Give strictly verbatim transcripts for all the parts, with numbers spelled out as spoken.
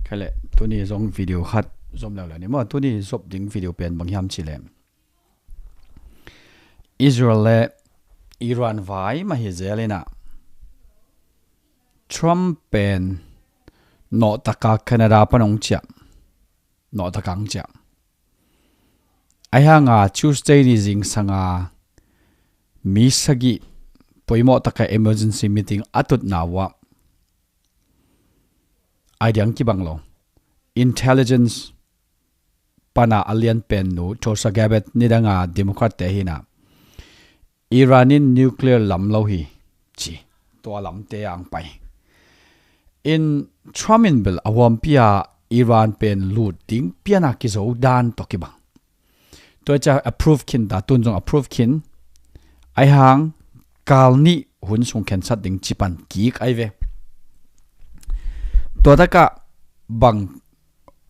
Khaile, tuni zong video khat zom leuleu ni maw. Tuni zop ding video pen bang hiam cih leh, Israel le Iran vai mah hi zel inah, Trump pen nawhtaka Canada pan hong ciah, nawhtaka hong ciah. Ahi hanga Tuesday ni zingsanga mi sagih poimawh taka emergency meeting a tutna uh ah, ai diang kibang lo, intelligence pana a lianpen nu Tulsi Gabbard, nidanga Democrat te hinah, Iran in nuclear lam lo hi ci, tua lamte ang pai. In Trump in bel a huampi a Iran pen lut ding piana kizo dan tawh kibang. Tua cia approve khin ta, tun zong approve khin. Ahi hang kal nih hun sung khensat ding ci pan kik ai ve. Tua takah bang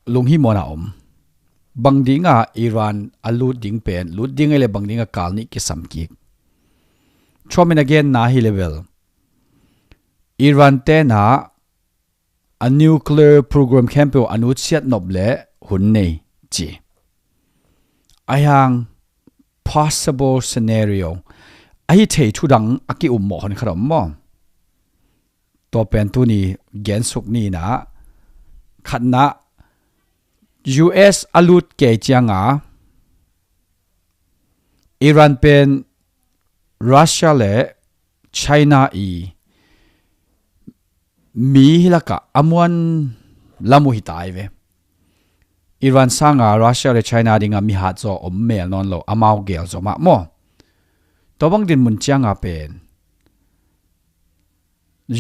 lunghimawhna om? Bang dinga Iran a lut ding pen, lut ding ai le bang dinga kal nih kisam kik? Trump in a genna hi le bel, Iran tenah a nuclear program khempeuh a nutsiat nop le hun nei ci. Ahi hang possible scenario, ahi thei thudang a ki-ummawh hon khat om maw? Tua pen tuni gensuk ni inah, khatna, U S a lut kei cianga Iran pen Russia le China i mi hi lakah a muan lam uh hi ta ai ve. Iran sanga Russia le China dinga mihat zaw om mel nawn lo, amau gel zaw mah maw? Tua bang dinmun cianga pen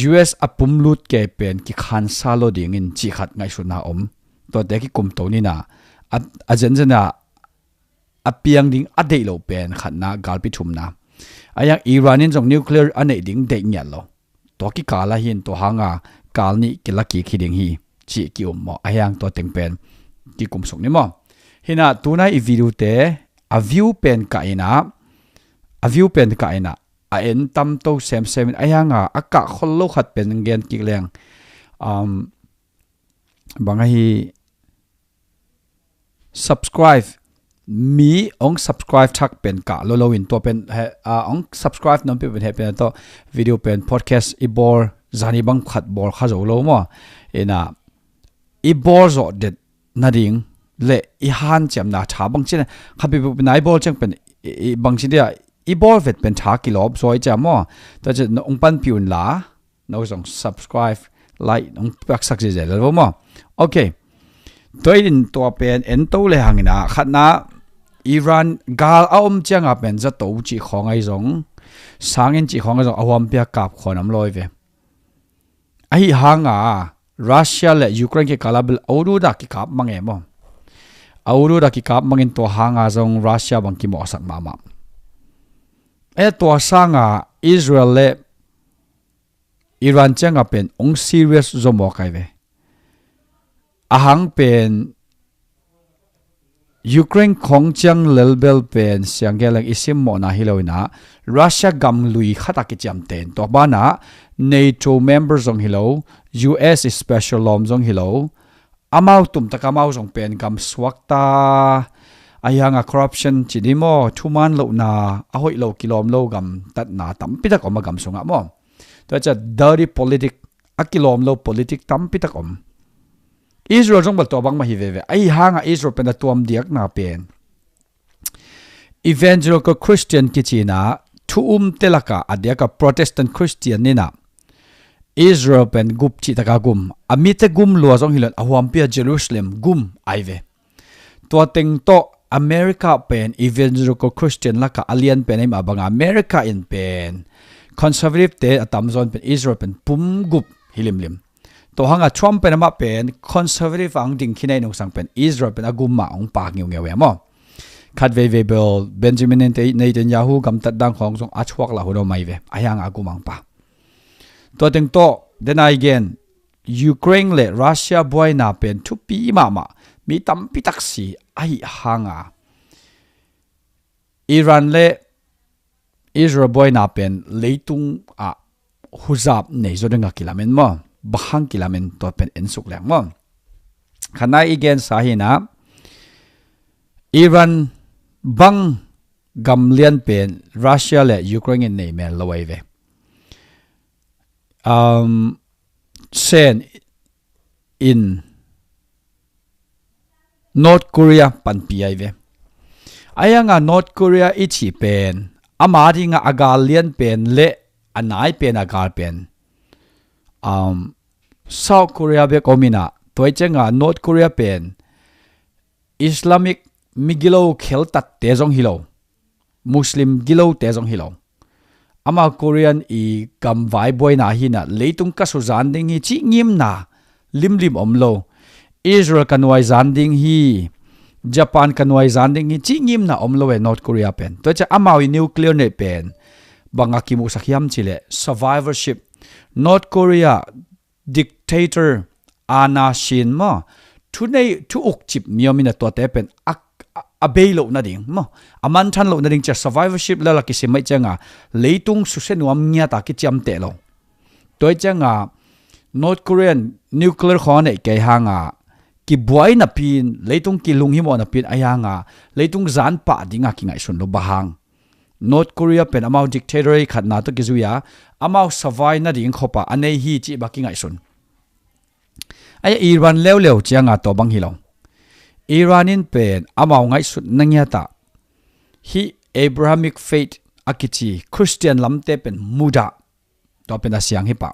U S a pumlut kei pen kikhansa lo dingin cih khat ngaihsutna om. Tuate kikumto nina, a, a zenzen a a piang ding a deih loh pen khatna, galpi thumna. Ahi hang Iran in zong nuclear a neih ding deih ngiat lo. Tua kikal a hin tua hanga kal nih kila kik hi ding hi cih ki-um maw? Ahi hang tua teng pen kikumsuk ni maw? Hinah tunai i video te, a view pen kah inah, a view pen kah inah, a en tamto semsem in, ahi hanga a kah khol lo khat pen gen kik leng, um, bang ahi, subscribe, mi ong subscribe thak pen kah lo lo in, tua pen he, a, ong subscribe nuam pi pen he pen tawh video pen podcast i bawl zani bang khat bawl kha zo lo maw? Ina i bawl zawh det nading le i hanciamna tha bang cina kha pi pi na i bawl ciang pen i, i bang ci dia i bawl vet pen tha kilawp zaw i cia maw? Tua ci na ong panpi un la, no zong subscribe, like nong piaksak ziazia lel vo maw? Ok. Tua in tua pen ento le hangina khatna Iran gal a om cianga pen zato cih khawng ahi zong, sangin cih khawng ahi zong a huampia kap khuan om lawi ve. Ahi hanga Russia le Ukraine kikala bil a ududa kikap mang e maw? A ududa kikap mangin tua hanga zong Russia bang kimawhsak mahmah. E tua sanga Israel le Iran cianga pen ong serious zo maw kai ve. Ahang pen Ukraine khong ciang lelbel pen siang geleng i simmawhna hi lo inah Russia gam lui khatah kiciamten tua banah NATO member zong hi lo, U S special lawm zong hi lo, amau tumtaka amau zong pen gam suakta, ahi hanga corruption ci ni maw, thuman lohna, a hoih lo kilawm lo gam tatna tampitak om a gam sungah maw? Tua cia dirty politic, a kilawm lo politic tampitak om. Israel zong bal tua bangmah hi veve. Ahi hanga Israel pen a tuam diakna pen Evangelical Christian kicina thu umte laka a diaka Protestant Christian nina Israel pen gup cihtaka gum, a mite gum lua zong hilon a huampia Jerusalem gum ai ve. Tua teng tawh America pen Evangelical Christian laka a lian pen ahi mah banga America in pen conservative te a tamzawn pen Israel pen pum gup hi limlim. Tua hanga Trump pen amah pen conservative ang ding khinei nungsang pen Israel pen a gum mah ong pa ngiungeu e maw? Khat veivei bel Benjamin Netanyahu gamtat dang khawng zong a thuak lah hun om ai ve, ahi hanga a gum ang pa. Tua teng tawh denai gen Ukraine le Russia buaina pen thupi mahmah, mi tampi taksi ahi hanga Iran le Israel buaina pen leitung ah huzap nei zo dinga kilamen maw? Bahang kilamen tua pen ensuk leng maw? Khatna i gensa hi-in ah, Iran bang gam lian pen Russia le Ukraine in nei mel lo ahi ve. Um, Sen in North Korea panpih ahi ve. Ahi hanga North Korea i cih pen ama dinga a gal lian pen le a nai pen a gal pen, um, South Korea bek om in ah, tua hi cianga North Korea pen Islamic migilo kheltatte zong hi lo, Muslim gilote zong hi lo. Amau Korean i gamvai buaina hi-in ah, leitung ka suzan ding hi cih ngimna limlim om lo. Israel ka nuaizan ding hi, Japan ka nuaizan ding hi cih ngimna om lo e North Korea pen. Tua ciang amau i nuclear neih pen banga kimuhsak hiam cih leh survivorship. North Korea dictator, aana sin maw, thu nei, thu ukcip mi om in ah, tuate pen a, a, a bei loh nading maw, a manthan loh nading ciang survivorship lel a kisim ahih cianga leitung susia nuam ngiat a kiciamteh lo. Tua hi cianga North Korean nuclear khawng a neih kei hanga kibuai napi-in, leitung kilunghimawh napi-in, ahi hanga leitung zan pah dinga kingaihsun lo. Bang hang? North Korea pen amau dictator khatna tawh kizui a, amau survive nading khop a a nei hi cih bang kingaihsun. Ahi, Iran leuleu cianga tua bang hi lo. Iran in pen amau ngaihsutna ngiat ah hih Abrahamic faith a kici Christian lamte pen mudah, tua pen a siang hi pah.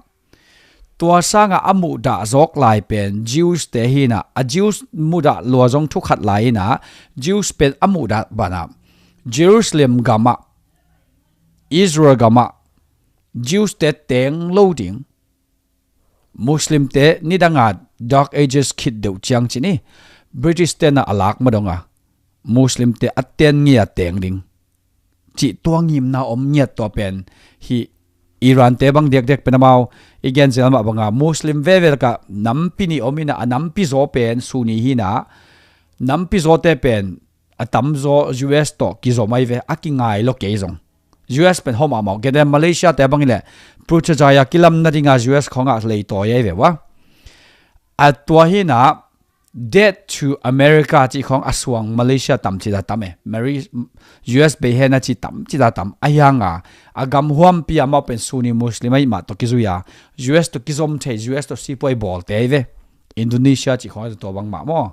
Tua sanga a muhdah zawk lai pen Jews te hi-in ah, a Jews mudah lua zong thu khat lai in ah, Jews pen a muhdah banah Jerusalem gamah, Israel gamah Jews te teng lo ding. Muslim te nidanga Dark Ages khit deuh ciang cih ni, British te na a lak ma donga Muslim te a ten ngia teng ding cih tua ngimna om ngiat. Tua pen hih Iran te bang diakdiak pen amau i gen zel mah banga Muslim veve lakah nampi nih om in ah, a nampi zaw pen Sunni hi-in ah, nampi zawte pen a tamzaw U S tawh kizom ahi ve, a kingai lo kei zong. U S pen hom a mau kei den, Malaysia te bang hi leh Putrajaya kilam nadinga U S khawngah leitawi ahi ve ua. A tua hi-in ah dead to America cih khawng a suang Malaysia tam cih a tam e. Mary, U S bei hen a cih tam cih a tam. Ahi hanga a gam huampi amau pen Sunni Muslim ahih mah tawh kizui a, U S tawh kizom thei, U S tawh sipuai bawlte ahi ve. Indonesia cih khawng tua bangmah maw.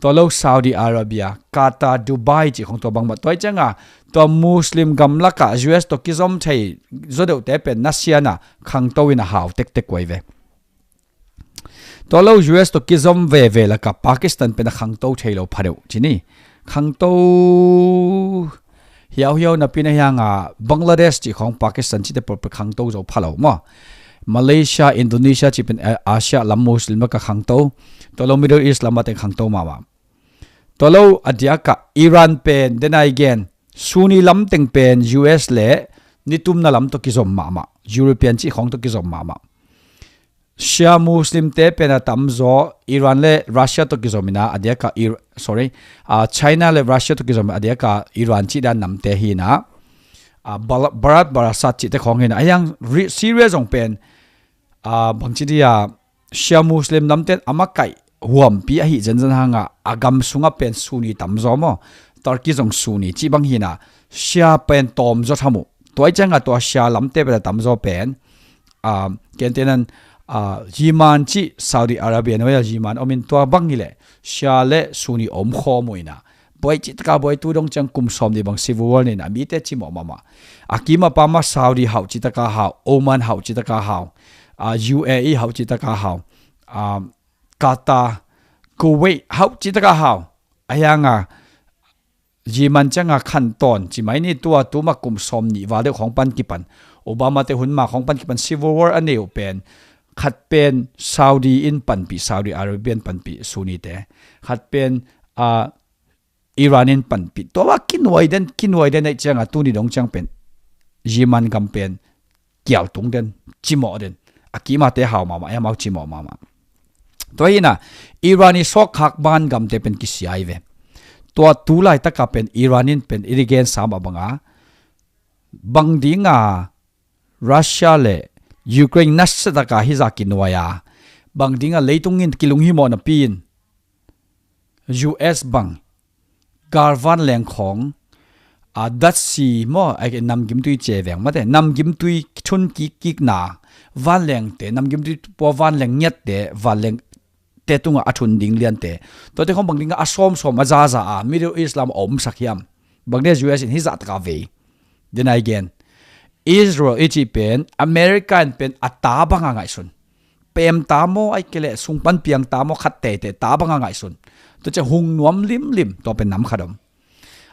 Tua lo Saudi Arabia, Qatar, Dubai cih khawng tua bangmah. Tua hi cianga tua Muslim gamlakah U S tawh kizom thei zaw deuhte pen na siana khangto in a hau tektek uh ahi ve. Tua lo U S tawh kizom veve lakah Pakistan pen a khangto thei lo pha deuh ci ni. Khangto hiauhiau napi-in ahi hanga Bangladesh cih khawng Pakistan cihte pawlpi khangto zo pha lo maw. Malaysia, Indonesia cih pen, eh, Asia lam Muslim lakah khangto. Tua lo Middle East lamah teng khangto mahmah. Tua lo a diakah Iran pen, denai gen, Sunni lam teng pen U S le nitumna lam tawh kizom mahmah, European cih khawng tawh kizom mahmah. Shia Muslim te pen a tamzaw Iran le Russia tawh kizom in a, a diakah Ir-, sorry, ah, China le Russia tawh kizom in a, a diakah Iran cih dan namte hi-in a, ah, Bal-, Bharat Barasat cihte khawng hi-in a, a hiang ri-, Syria zong pen, ah, bangci dia, Shia Muslim namte in a makaih huampi ahi zenzen hanga a gam sungah pen Sunni tamzaw maw, Turkey zong Sunni cih bang hi-in a, Shia pen tawmzaw tham uh. Tua hi cianga tua Shia lamte pen a tamzaw pen, ah, kente nan, ah, Yemen cih Saudi Arabia nuai-a Yemen om in, tua bang hi leh Shia le Sunni om khawm uh in a, buai cih taka buai, tu dong ciang kum sawmnih bang civil war nei in a, mite cimawh mahmah. A kimah pamah Saudi hauh cih taka hau, Oman hauh cih taka hau, ah, U A E hauh cih taka hau, ah, Qatar, Kuwait hauh cih taka hau. A hianga Yemen cianga khantawn ci mai ni, tua tuma kum sawmnih val deuh khawng pan kipan, Obama te hun ma khawng pan kipan civil war a nei uh pen, khat pen Saudi in panpih, Saudi Arabia in panpih Sunni te, khat pen, ah, Iran in panpih. Tua bang kinuai den, kinuai den ahih cianga tuni dong ciang pen Yemen gam pen kial tung den, cimawh den. A kimate hau mahmah, a amau cimawh mahmah. Tua hi-in a, Iran i sawkkhak ban gamte pen kisia ahi ve. Tua tu laitaka pen Iran in pen i gensa mah banga, bang dinga Russia le Ukraine nasia taka hih zah kinuai a, bang dinga leitung in kilunghimawh napi-in U S bang, gal vanleng khawng, a, datsi maw, ai, namgimtui ce veng mate, namgimtui thun kikkikna, vanlengte, namgimtui pua vanleng ngiatte, vanlengte tungah a thun ding liante, tuate khawng bang dingah a sawmsawm a zaza a Middle East lam a omsak hiam? Bang dingah U S in hih zahtaka vei? Denai gen, Israel i cih pen America in pen a ta banga ngaihsun. Pem ta maw, ai kei leh sungpan piang ta maw, khat teitei ta banga ngaihsun. Tua ciang hung nuam limlim, tua pen nam khat om.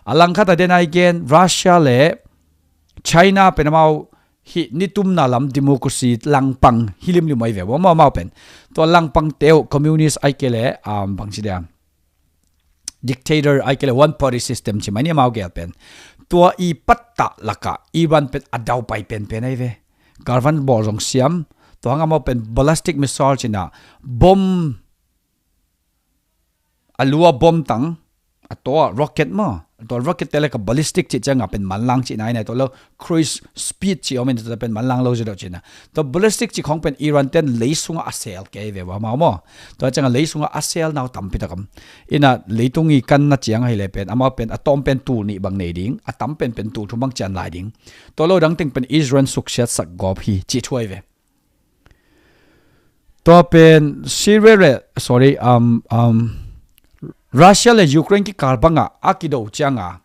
A langkhat a denai gen, Russia le China pen amau hih nitumna lam democracy langpang hi limlim ahi ve. Amau, amau pen tua langpang teuh communist ai kei leh, um, bangci dia, dictator ai kei leh one party system ci mai ni amau gel pen. Tua i pattah lakah Iran pen a daupai penpen ahi ve. Galvan bawl zong siam, tua hang amau pen ballistic missile cina, bom, a lua bom tang, a tua rocket maw, a tua rocket te le ka ballistic cih cianga pen manlang cihna hi nai, tua lo cruise speed cih om in tua pen manlang lo zi deuh cihna. Tua ballistic cih khawng pen Iran ten lei sungah a sel kei ve ua amau maw. Tua cianga lei sungah a sel nau tampi tak om. Ina leitung i kanna ciang ahih leh pen amau pen a tawm pen tul nih bang nei ding, a tam pen pen tul thum bang cian lai ding. Tua lo dang teng pen Israel suksiat sak gawp hi cih thu ahi ve. Tua pen Syria le, sorry, um, um, Russia le Ukraine kikal bangah a kido cianga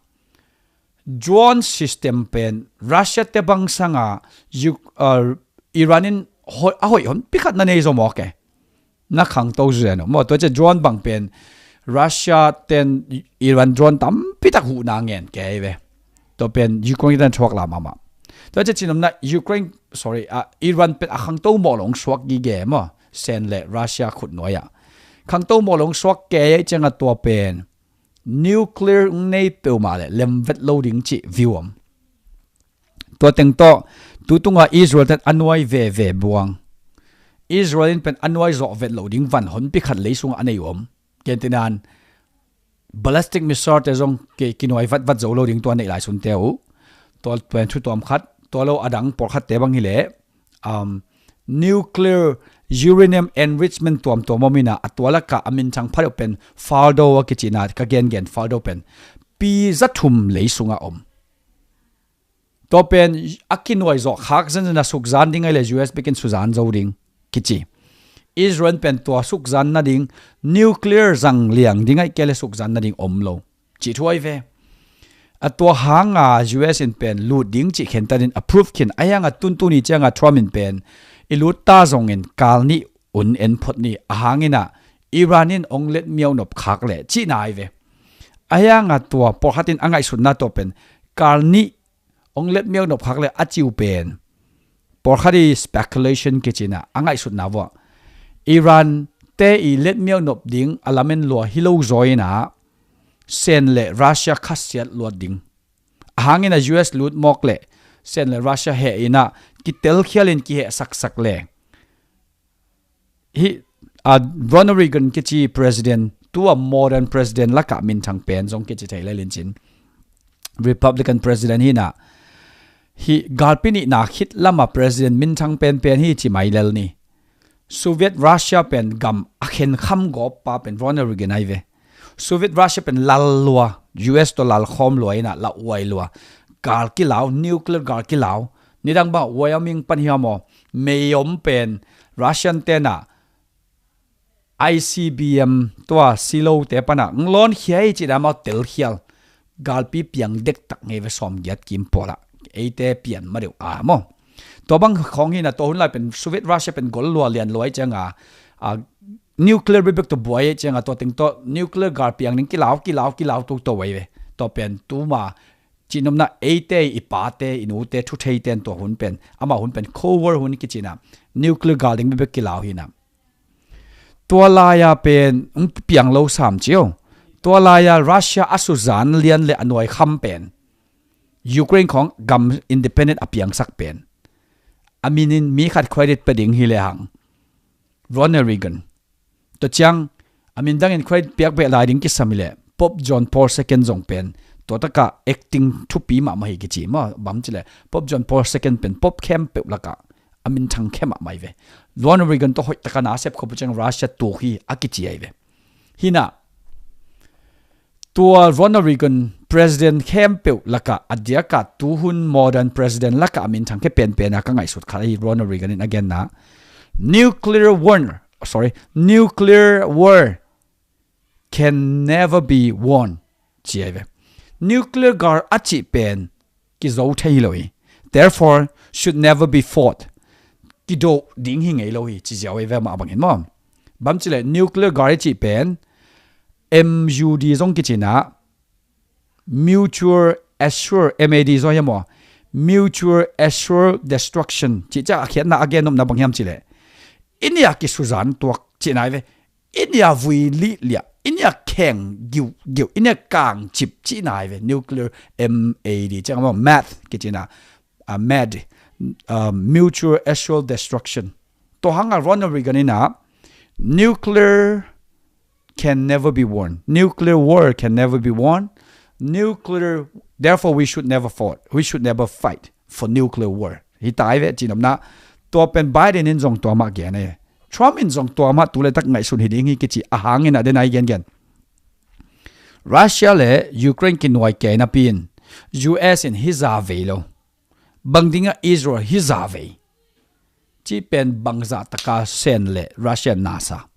drone system pen Russia te bang sanga Uk-, uh, Iran in hoi-, a hoih honpi khat na nei zaw mawk e. Na khangto zen uh maw, tua ciang drone bang pen Russia ten Iran drone tampi tak huhna ngen kei ve. Tua pen Ukraine ten thuak lam amah. Tua ciang cinomna Ukraine, sorry, ah, Iran pen a khangto mawh lo hong suak gige maw, Sen le Russia khutnuai ah. Khangto mawh lo hong suak kei cianga tua pen nuclear hong nei peuhmah le lemvet lo ding cih view om. Tua teng tawh tu tunga Israel ten a nuai veve buang. Israel in pen a nuai zawh vet lo ding van honpi khat lei sungah a nei uh om. Kentinan ballistic missile te zong ki-, kinuai vatvat zo lo ding tua neih lai sunte uh. Tua pen thu tuam khat, tua lo a dang pawlkhatte bang hileh, um, nuclear uranium enrichment tuamtuam om ina, a tua lakah a minthang pha deuh pen Fordo a kicihna, ka gengen Fordo pen pi za thum lei sungah om. Tua pen a kinuai zawh khak zenzen a sukzan ding ahih leh U S bekin suzan zo ding kici. Israel pen tua sukzan nading, nuclear zang liang ding ahih kei leh sukzan nading om lo cih thu ahi ve. A tua hanga U S in pen lut ding cih khentanin a proof khin, a hianga tuntuni cianga Trump in pen i lut ta zongin kal nih un en phot ni, a hangin ah Iran in ong let miau nop khak leh cihna ahi ve. A hianga tua pawlkhat in a ngaihsutna tua pen kal nih ong let miau nop khak leh a ciu pen pawlkhat i speculation kicina a ngaihsutna vuah Iran te i let miau nop ding a lamen lua hi lo zaw ina Sen le Russia khasiat luat ding. A hangin a U S lut mawk leh Sen le Russia heh ina kitelkhialin kiheh saksak le hih, a, Ronald Reagan kici president, tua modern president lakah minthang pen zong kici thei lel in cin. Republican president hina, hih galpi nihna khit lama president minthang penpen hi ci mai lel ni. Soviet Russia pen gam a khenkham gawp pa pen Ronald Reagan ahi ve. Soviet Russia pen lal lua, U S tawh lal khawm lua ina la uai lua. Gal kilau, nuclear gal kilau. Nidang bang Wyoming pan hiam aw, mei om pen Russian tena I C B M tua silo te pana ng lawn khia i ci dama telkhial. Galpi piang dektak ngei ve sawm giat kim pawla. Eite pian ma deuh a maw. Tua bang khawng hina tua hun lai pen Soviet Russia pen gol lua lian lua i cianga, a, nuclear bebek tua buai i cianga tua teng tua nuclear gal piang ning kilau, kilau, kilau tuk tua wai ve. Tua pen tuma cihnopna eite, i pate, i nute, thutheiten tua hun pen, ama hun pen Cold War hun kicina, nuclear gal ding bebek kilau hina. Tua laia pen, ung piang lo sam cio. Tua laia Russia a suzan lian le a nuai kham pen. Ukraine khawng gam independent a piangsak pen. A minin mi khat credit pe ding hi le hang. Ronald Reagan. Tua ciang, a min dangin credit piak beh lai ding kisam hi le, Pope John Paul Second zong pen, tua taka acting thupi mahmah hi kici maw, bang ci le, Pope John Paul Second pen, Pope khempeuh laka, a minthang khe mahmah hi ve. Ronald Reagan tua hoih taka na a sep khop uh ciang Russia tuk hi a kici ahi ve. Hina, Tua Ronald Reagan president khempeuh lakah a diakah tuhun modern president lakah a minthang khia penpen a ka ngaihsut khat ahi Ronald Reagan in a genna, nuclear war, sorry, nuclear war can never be won, ci ahi ve. Nuclear gal a cih pen kizo thei hi lo hi. Therefore, should never be fought. Kido ding hi ngei lo hi, ci ziau ahi ve mah bangin maw. Bang ci leh nuclear gal a cih pen M U D zong kici na, mutual assure, M A D zong hi maw. Mutual assure destruction. Cih ciang a khiatna a gen nopna bang hiam ci leh, i nia kisuzan tuak cihna ahi ve. I nia vui lihliah, i nia kheng giugiu, i nia kangcip cihna ahi ve. Nuclear M A D ciang maw, math kici na, uh, mad, uh, mutual assured destruction. Tua hangah Ronald Reagan in a, nuclear can never be won. Nuclear war can never be won. Nuclear, therefore we should never fight. We should never fight for nuclear war. Hi ta ahi ve, ci nopna. Tua pen Biden in zong tua mah gen e. Trump in zong tua mah tu le tak ngaihsun hi ding hi kici a hangin a den a i gengen. Russia le Ukraine kinuai kei napi in U S in hi za vei lo. Bang dingah Israel hi za vei. Cih pen bangzah taka sen le Russia nasa.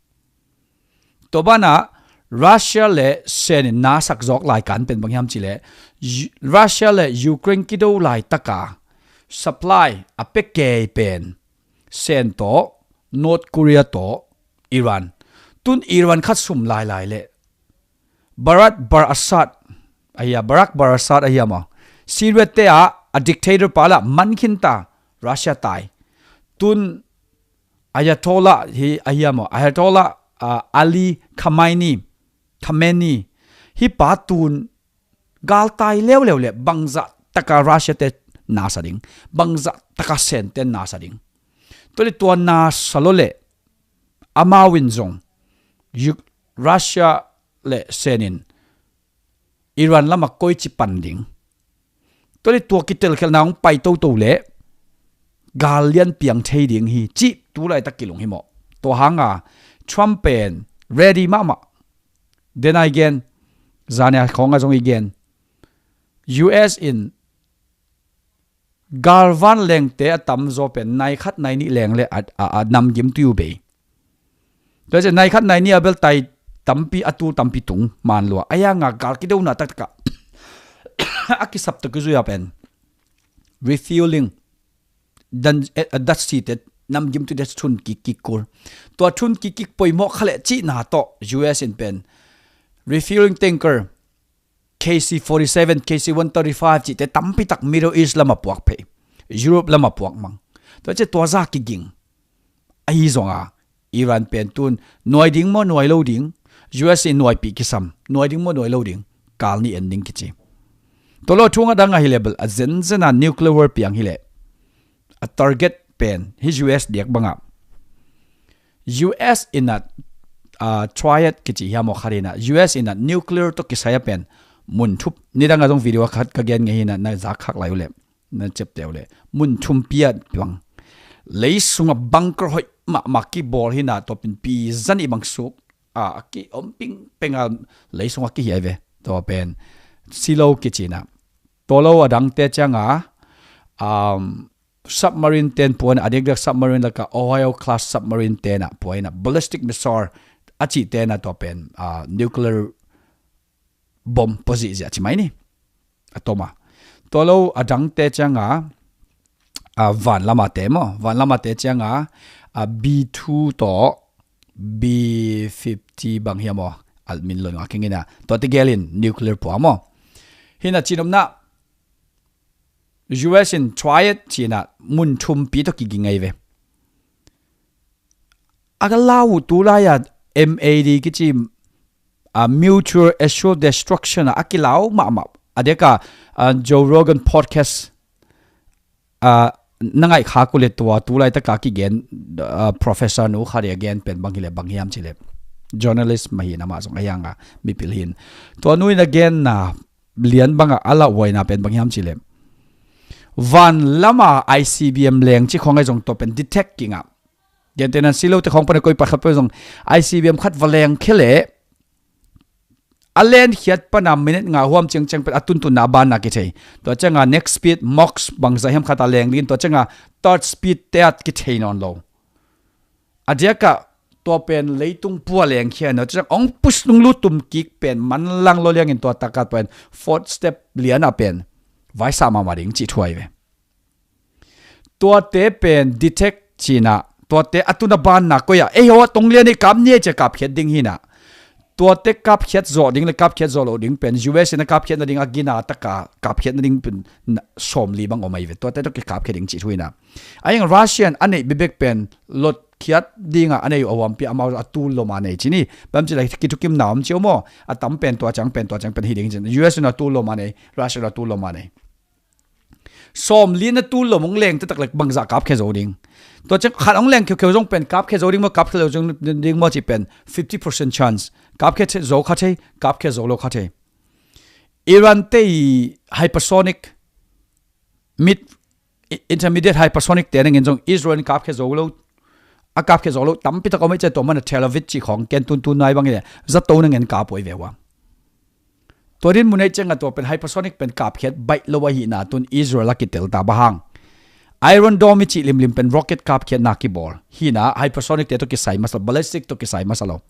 Tua banah Russia le sen in nasak zawk lai kan pen bang hiam ci leh, U-, Russia le Ukraine kido laitaka supply a pia kei pen sen tawh, North Korea tawh, Iran. Tun Iran khat sum lailai leh Barak Bar Assad ahi a, Barak Bar Assad ahi a maw, Syria te ah a dictator pa lah man khinta, Russia tai. Tun Ayatollah hi ahi a maw, Ayatollah, ah, Ali Khamenei, Khamenei, hi pa tun galtai leuleu le bangzah taka Russia te nasa ding, bangzah taka sen te nasa ding. Tua le tua nasa lo le amau in zong Uk-, Russia le sen in Iran lamah koici pan ding. Tua le tua kitelkhelhna hong pai toto le gal lian piang thei ding hi cih tu laitak kilung hi maw. Tua hanga Trump pen ready mahmah. Den a i gen, zania khawng a zong i gen. U S in galvan lengte a tamzaw pen nai khat nai nih leng le a, a, a namgim tui uh bei. Tua ciang nai khat nai nih a bel tai tampi, a tul tampi tung man lua. A yanga gal kidona taktakah a kisap tawh kizui a pen refueling dan, eh, a dat site namgim tui de thun kik kik kul. Tua thun kik kik poimawh kha le cihna tawh U S in pen refueling tanker K C forty-seven, K C one thirty-five cihte tampitak Middle East lamah puak phei, Europe lamah puak mang. Tua ciang tua za kiging. Ahi zonga Iran pen tun nuai ding maw nuai lo ding, U S in nuaipih kisam, nuai ding maw nuai lo ding, kal nih en ding kici. Tua lo thung a dang ahi le bel a zenzen a nuclear war piang hi le a target pen hi U S diak bangah U S in a, ah, triad kici hiam aw khat in a, U S in a nuclear tawh kisai a pen mun thup, nidang a zong video a khat ka gen ngei hi in a, na zak khak lai uh le na ciapteh uh le mun thumpi a bang, lei sungah bunker hoih mahmah kibawl hi in a, tua pen pi zan i bang suk a, a ki om pingpeng a lei sungah kihiai ve. Tua pen silo kici in a, tua lo a dangte cianga, um, submarine ten pua in a, a diakdiak submarine lakah Ohio class submarine ten a pua in a, ballistic missile a cihte in a tua pen, ah, nuclear bomb pua zihziah ci mai ni. A tom a. Tua lo a dangte cianga, ah, van lamate maw, van lamate cianga, ah, B two tawh B fifty bang hiam aw, a min lo nga keng in a, tua tegel in nuclear pua maw. Hi in a cinopna U S in triad ci in a mun thumpi tawh kiging ahi ve. A ka lau uh tu lai-a M A D kici, a, mutual assured destruction a, a kilau mahmah. A deka, a, Joe Rogan podcast, a, na ngaih khak uh le tua tu laitaka kigen, a, professor nu khat a gen pen bang hi le bang hiam ci le, journalist mah hi in amah zong a hianga mipil hi in. Tua nu in a genna lian banga a lauhuaina pen bang hiam ci le, van lama I C B M leng ci khong ahi zong tua pen detect kingah. Gentehna silo te khong pan a koi pakhat peuh zong I C B M khat va leng khia le a lenkhiat pana minute nga huam ciangciang pen a tuntunna a banna kithei. Tua cianga next speed Mach bangzah hiam khat a leng dingin, tua cianga third speed te a kithei nawn lo. A diakah tua pen leitung pua lengkhia na, tua ciang ong push nung lutum kik pen manlang lo liangin tua taka pen fourth step liana pen vaisa mahmah ding cih thuai ve. Tuate pen detect cina, tuate a tuna banna koia ei ho a tong lian ei kap ni ei cia kapkhiat ding hina. Tuate kapkhiat zawh ding le kapkhiat zawh lo ding pen U S in a kapkhiat nading a gina taka kapkhiat nading pen sawmli bang om ahi ve. Tuate tawh kikapkhiat ding cih thuina. A ing Russian a neih bebek pen lotkhiat dinga a nei uh a huampi amau a tul loma nei cini. Bam cila kithukim na om cio maw? A tam pen tua ciang pen tua ciang pen hi ding cin. U S in a tul loma nei, Russia in a tul loma nei. Sawmli na tul lo mong leng tetak lek bangzah kapkhia zo ding. Tua ciang khat ong leng kheukheu zong pen kapkhia zo ding maw, kapkhia zo ding maw ci pen fifty percent chance. Kapkhia zo kha thei, kapkhia zo lo kha thei. Iran te i hypersonic, mid, intermediate hypersonic te nangin zong Israel in kapkhia zo lo, a kapkhia zo lo tampi tak om ei cia tua mana Tel Aviv cih khong ken tuntun nai bangin zato nangin kap oi ve ua. Tua din mun ei cianga tua pen hypersonic pen kapkhiat baih lo ahihna tun Israel a kitel ta bahang. Iron Dome i cih limlim pen rocket kapkhiatna kibawl hina, hypersonic te tawh kisai masa, ballistic tawh kisai masa lo.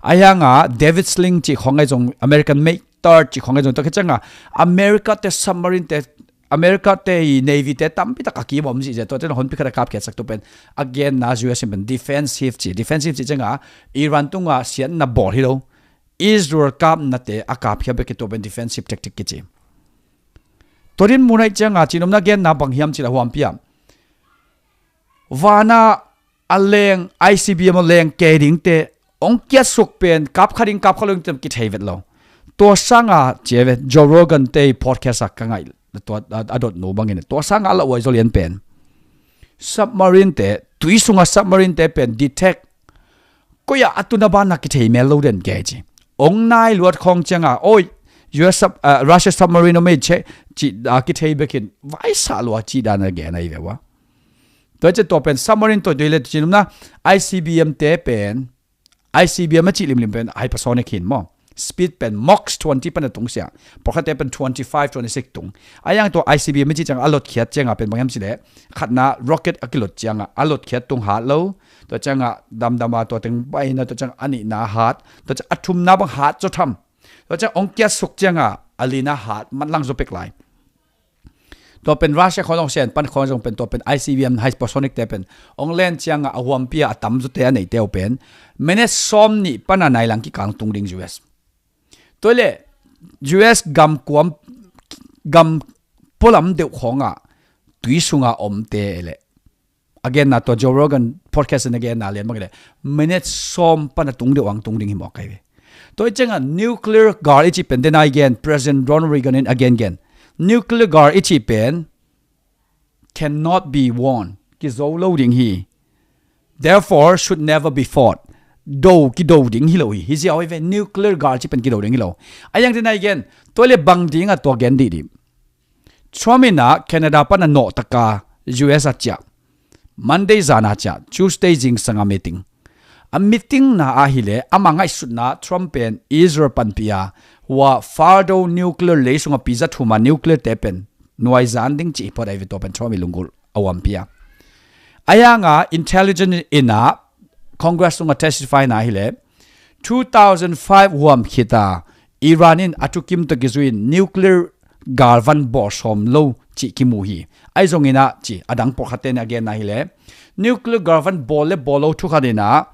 Ahianga David Sling cih khong ei zong American made third cih khong ei zong tua khit cianga America te submarine te, America te i Navy te tampi tak a kim om zihzia, tua tena honpi khat a kapkhiatsak tu pen a genna U S in pen defensive ci, defensive cih cianga Iran tunga siatna bawl hi lo. Israel kapnate a kapkhia bek i tua pen defensive tactic kici. Tua din mun ei cianga cinomna genna bang hiam cila huampia vana a leng I C B M a leng kei dingte ong kiatsuk pen kapkha ding kapkha lo ding tem kithei vet lo. Tua sanga cia ve Joe Rogan te podcast a ka ngaih tua a dotnu bangin tua sanga a la uai zolian pen submarine te, tui sunga submarine te pen detect koia a tuna banna kithei mel lo den kei ci. Ong nai luat khong cianga oi U S sub, uh, Russia submarine om ei che ci a kithei bekin vaisa lua ci dan a gen ahi ve ua. Tua cia tua pen submarine tua dui le cinumna I C B M te pen I C B M a cih limlim pen hypersonic hin maw. Speed pen Mach twenty pana tung sia. Pawlkhatte pen twenty five, twenty six tung. A yang tua I C B M a cih cianga a lotkhiat cianga pen bang hiam cile khatna rocket a kilot cianga a lotkhiat tung hat lo. Tua cianga damdama tua teng baina, tua cianga a nihna hat, tua cianga a thumna bang hat zaw tham. Tua cianga ong kiatsuk cianga a lina hat manlang zaw pek lai. Tua pen Russia khawng zong sian pan khawng zong pen tua pen I C B M hypersonic te pen ong len cianga a huampia a tam zawte a neite uh pen minute sawm nih pana nailang kikang tung ding U S. Tua le U S gam kuam, gam pualam deuh khawnga tui sunga omte le a genna tua Joe Rogan podcast in a genna lian bangin le minute sawm pana tung deuh ang tung ding hi mawk kai ve. Tua i cianga nuclear gal i cih pen dena i gen President Ronald Reagan in a gengen nuclear gal i cih pen cannot be won, kizo lo ding hi. Therefore should never be fought. Do kido ding hi lo hi. Hi ziau hi ve nuclear gal cih pen kido ding hi lo. A yang dena i gen tua le bang dinga tua gen dih dih. Trump in a Canada pana nawh taka U S a ciah Monday zana ciah Tuesday zingsanga meeting. A meeting na ahile ama ngaihsutna Trump pen Israel panpia hua Fordo nuclear lei sunga piza thuma nuclear te pen nuaizan ding cih pot ai ve tua pen Trump i lunggulh a huampia. Ayanga intelligence ina Congress sunga testify na ahile two thousand five huam khita Iran in a thukim tawh kizuin nuclear galvan bawl sawm lo cih kimu hi. Ahi zongin ah ci a dang pawlkhatte in a genna hile nuclear galvan bawl le bawl lo thukhat in ah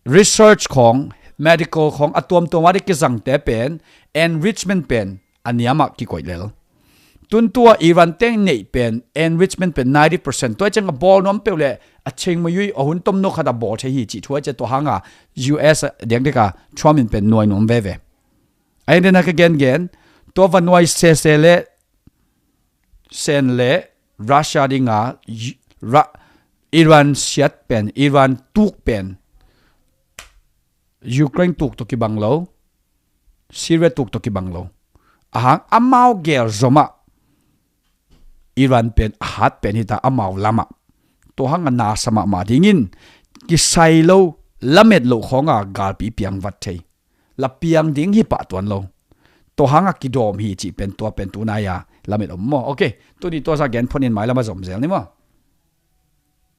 research khawng medical khawng a tuamtuam ah dih kizangte pen enrichment pen a niamah kikoih lel. Tuntua Iran teng neih pen enrichment pen ninety percent tua ciang a bawl nuam peuh le a chengmayui a hun tomno khat a bawl thei hi cih thu a cia tua hanga U S a diakdiak a Trump in pen nuai nuam veve. Ahi dena ka gengen tua va nuai sese le sen le Russia dinga Iran siat pen Iran tuk pen Ukraine tuk tawh kibang lo, Syria tuk tawh kibang lo. Ahang amau gel zomah Iran pen a hat pen hita amau lamah tua hanga nasa mahmah dingin kisai lo lamet loh khawnga galpi piang vat thei. La piang ding hi pah tuan lo. Tua hangah kidawm hi cih pen tua pen tunai a lamet om maw? Ok, tuni tua zah gen phot in mailam a zom zel ni maw?